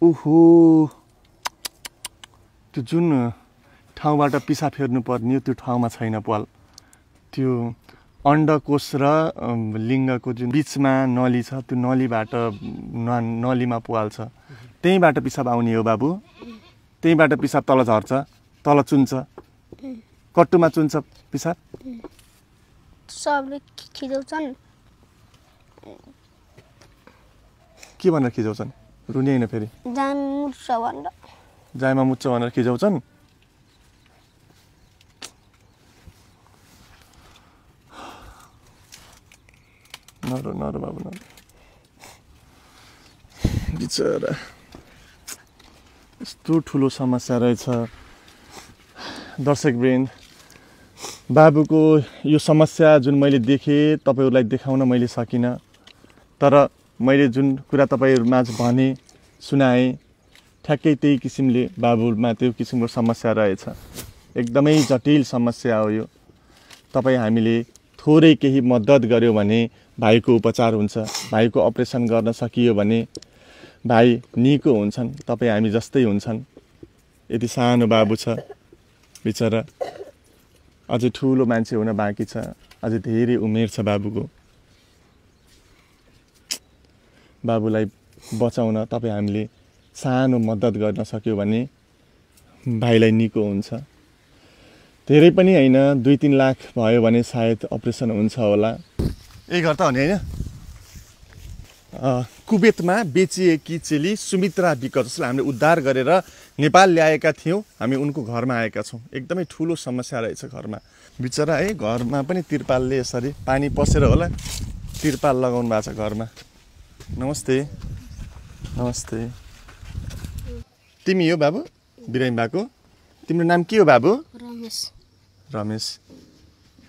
ओहो त्यो जुन ठाउँबाट पिसाब फेर्नु पर्ने त्यो ठाउँमा छैन पाल त्यो अण्डकोष र लिङ्गको जुन बिचमा नली छ त्यो नलीबाट नलीमा पाल छ त्यहीबाट पिसाब आउने हो बाबु त्यहीबाट पिसाब तल झर्छ तल चुन्छ कट्टुमा चुन्छ पिसाब सबले खिजाउँछन् के भनेर खिजाउँछन् रुनी हैन फेरि जायमा मुच्छ भनेर खिजाउँछन् नरो बाबु नरो बिचरा यस्तो ठुलो समस्या रहेछ दर्शकवृन्द बाबुको यो समस्या जुन मैले देखेँ तपाईहरुलाई देखाउन मैले सकिनँ तर मैले जुन कुरा तपाईहरुमाझ भने सुनाएँ ठ्याक्कै त्यही किसिमले बाबुमा त्यो किसिमको समस्या रहेछ एकदमै जटिल समस्या हो यो तपाई हामीले थोरै केही मद्दत गर्यो भने भाइको उपचार हुन्छ भाइको अपरेसन गर्न सकियो भने भाइ निको हुन्छन् तपाई हामी जस्तै हुन्छन् यति सानो बाबु छ बिचरा अझै ठुलो मान्छे हुन बाँकी छ अझै धेरै उमेर छ बाबुको बाबुलाई बचाउन तपाई हामीले सानो मद्दत गर्न सक्यो भने भाइलाई निको हुन्छ धेरै पनि हैन 2-3 लाख भयो भने सायद अपरेसन हुन्छ होला यही घर त हो नि हैन कुवेतमा बेचिएकी चेली सुमित्रा विक जसलाई हामीले उद्धार गरेर नेपाल ल्याएका थियौं हामी उनको घरमा आएका छौं एकदमै ठूलो समस्या रहेछ घरमा बिचरा है घरमा पनि तिरपालले यसरी पानी पसेर होला तिरपाल लगाउनु भएको छ घरमा नमस्ते नमस्ते तिमी हो बाबु बिरामी भएको तिम्रो नाम के हो बाबु रमेश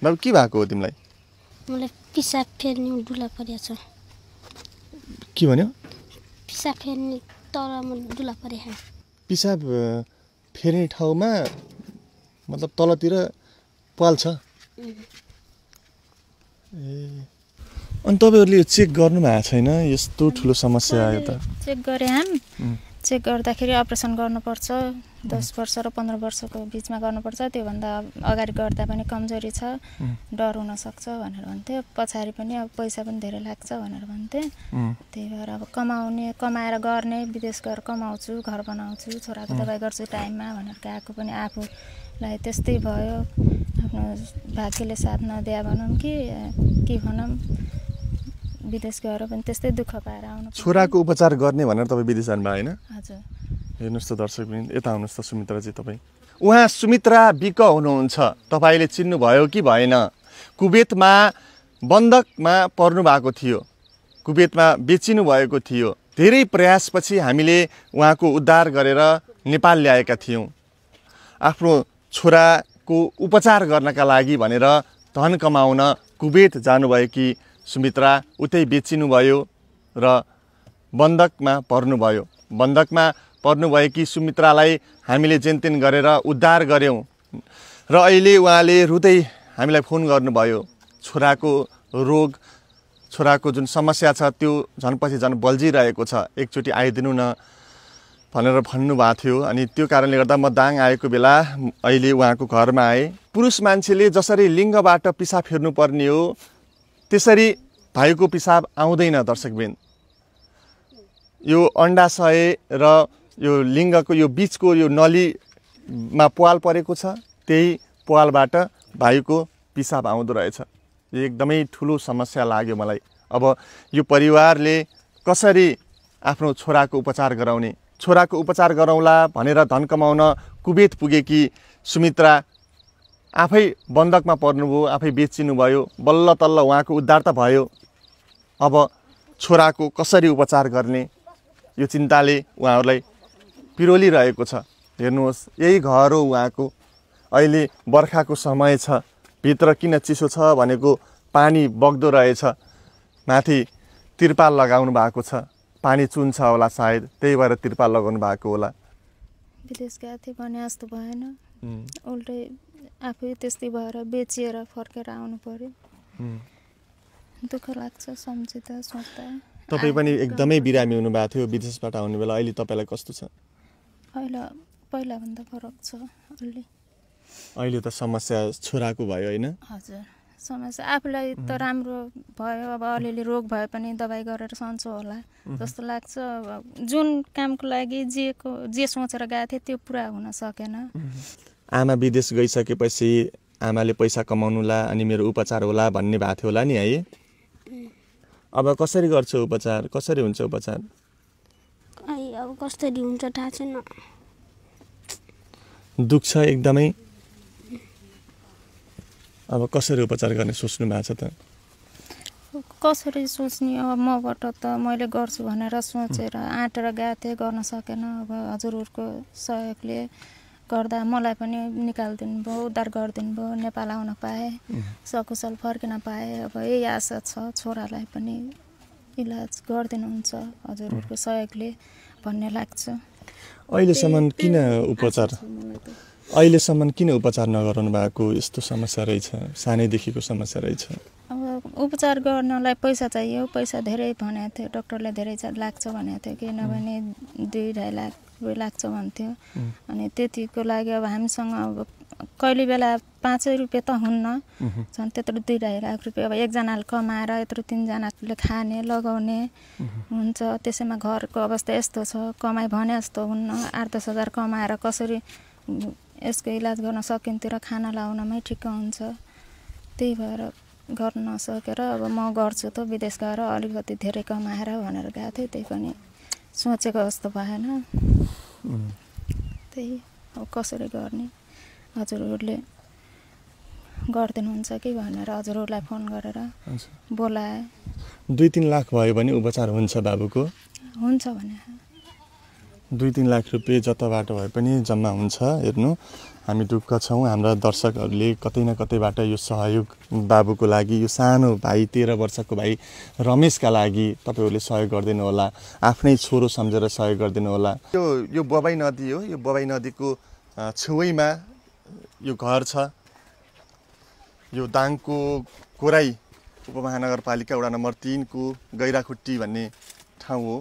बाबु के भएको हो तिमीलाई मलाई पिसाब फेर्ने डुला परेछ के भन्यो पिसाब फेर्ने तलमा डुला परेछ पिसाब फेर्ने ठाउँमा मतलब तलतिर पाल छ अनि तपाईहरुले यो चेक गर्नु भएको छैन यस्तो ठुलो समस्या आयो त चेक गरे चेक गर्दाखेरि अपरेसन गर्नुपर्छ 10 वर्ष र 15 वर्षको बीचमा गर्नुपर्छ त्यो भन्दा अगाडि गर्दा पनि कमजोरी छ डर हुन सक्छ भनेर भन्थे पछाडी पनि अब पैसा पनि धेरै लाग्छ भनेर भन्थे त्यही भएर अब कमाएर गर्ने विदेश गएर कमाउँछु घर बनाउँछु छोराको दबाई गर्छु टाइममा भनेर गएको पनि आफूलाई त्यस्तै भयो आफ्नो भाग्यले साथ नदिया भनौं के भनौं विदेश गएर पनि त्यस्तै दुःख पाएर आउनु छोराको उपचार गर्ने भनेर तपाई विदेश जानु भयो हैन हजुर हेर्नुस् त दर्शकवृन्द यता आउनुस् त सुमित्राजी तपाई उहाँ सुमित्रा विक हुनुहुन्छ तपाईले चिन्नु भयो कि भएन कुवेतमा बन्दकमा पर्नु भएको थियो कुवेतमा बेचिनु भएको थियो धेरै प्रयासपछि हामीले उहाँको उद्धार गरेर नेपाल ल्याएका थियौं आफ्नो छोराको उपचार गर्नका लागि भनेर धन कमाउन कुवेत जानुभएकी सुमित्रा उतै बेचिनु भयो र बन्दकमा पर्नुभयो बन्दकमा पर्नुभएकी सुमित्रालाई हामीले जेनतेन गरेर उद्धार गर्यौं र अहिले उहाँले रुदै हामीलाई फोन गर्नुभयो छोराको रोग छोराको जुन समस्या छ त्यो झनपछि झन बल्झिरहेको छ एकचोटी आइदिनु न भनेर भन्नु भएको थियो अनि त्यो कारणले गर्दा म दाङ आएको बेला अहिले उहाँको घरमा आए पुरुष मान्छेले जसरी लिङ्गबाट पिसाब फेर्नु पर्ने हो त्यसरी भाइको पिसाब आउँदैन दर्शकवृन्द यो अण्डाशय र यो लिङ्गको यो बीचको यो नलीमा पाल परेको छ त्यही पालबाट भाइको पिसाब आउँदो रहेछ यो एकदमै ठुलो समस्या लाग्यो मलाई अब यो परिवारले कसरी आफ्नो छोराको उपचार गराउने छोराको उपचार गराउला भनेर धन कमाउन कुवेत पुगेकी सुमित्रा आफै बन्दकमा पर्नुभयो आफै बेचिनु भयो बल्ल तल्ल उहाँको उद्धार त भयो अब छोराको कसरी उपचार गर्ने यो चिन्ताले उहाँहरूलाई पिरोलिरहेको छ हेर्नुहोस् यही घर हो उहाँको अहिले बर्खाको समय छ भित्र किन चिसो छ भनेको पानी बग्दो रहेछ माथि तिरपाल लगाउनु भएको छ पानी चुन्छ होला सायद त्यही भएर तिरपाल लगाउनु भएको होला विदेश गएको थिए भने जस्तो भएन उल्टै आफै त्यस्तै भएर बेचिएर फर्केर आउनु पर्यो दुःख लाग्छ सम्झिँदा सोच्दा तपाईँ पनि एकदमै बिरामी हुनुभएको थियो विदेशबाट आउने बेला, अहिले तपाईँलाई कस्तो छ? पहिलाभन्दा फरक छ अलि। अहिले त समस्या छोराको भयो होइन? हजुर, समस्या आफूलाई त राम्रो भयो। अब अलिअलि रोग भए पनि दबाई गरेर सन्चो होला जस्तो लाग्छ। अब जुन कामको लागि जे सोचेर गएको थिएँ त्यो पुरा हुन सकेन। आमा विदेश गइसकेपछि आमाले पैसा कमाउनुला अनि मेरो उपचार होला भन्ने भएको थियो होला नि है? अब कसरी गर्छ उपचार, कसरी हुन्छ उपचार? अब कसरी हुन्छ थाहा छैन। दुख्छ एकदमै। अब कसरी उपचार गर्ने सोच्नु भएको छ त? कसरी सोच्ने, अब मबाट त मैले गर्छु भनेर सोचेर आँटेर गएको थिएँ, गर्न सकेन। अब हजुरहरूको सहयोगले गर्दा मलाई पनि निकालिदिनु भयो, उद्धार गरिदिनु भयो, नेपाल आउन पाएँ, सकुशल फर्किन पाएँ। अब यही आशा छ छोरालाई पनि इलाज गरिदिनुहुन्छ हजुरहरूको सहयोगले भन्ने लाग्छ। अहिलेसम्म किन उपचार नगराउनु भएको? यस्तो समस्या रहेछ, सानैदेखिको समस्या रहेछ। अब उपचार गर्नलाई पैसा चाहियो, पैसा धेरै भनेको थियो, डक्टरले धेरै लाग्छ भनेको थियो, किनभने 2-2.5 लाख रुपियाँ लाग्छ भन्थ्यो। अनि त्यतिको लागि अब हामीसँग अब कहिले बेला 5 रुपियाँ त हुन्न, झन् त्यत्रो 2.5 लाख रुपियाँ अब एकजनाले कमाएर यत्रो 3जनाले खाने लगाउने हुन्छ। त्यसैमा घरको अवस्था यस्तो छ, कमाइ भने जस्तो हुन्न। 8-10 हजार कमाएर कसरी यसको इलाज गर्न सकिन्थ्यो र खाना लाउनमै ठिक्क हुन्छ। त्यही भएर गर्न नसकेर अब म गर्छु त विदेश गएर अलिकति धेरै कमाएर भनेर गएको थिएँ। त्यही पनि सोचेको जस्तो भएन। त्यही अब कसरी गर्ने, हजुरहरूले गरिदिनुहुन्छ कि भनेर हजुरहरूलाई फोन गरेर बोलाएँ। 2-3 लाख भयो भने उपचार हुन्छ बाबुको? हुन्छ भने 2-3 लाख रुपियाँ जताबाट भए पनि जम्मा हुन्छ। हेर्नु, हामी ढुक्क छौँ, हाम्रा दर्शकहरूले कतै न कतैबाट यो सहयोग बाबुको लागि, यो सानो भाइ 13 वर्षको भाइ रमेशका लागि तपाईँहरूले सहयोग गरिदिनु होला, आफ्नै छोरो सम्झेर सहयोग गरिदिनु होला। यो बबाई नदी हो, यो बबाई नदीको छेउैमा यो घर छ। यो दाङको कोराई उपमहानगरपालिका वडा नम्बर 3 को गैराखुट्टी भन्ने ठाउँ हो।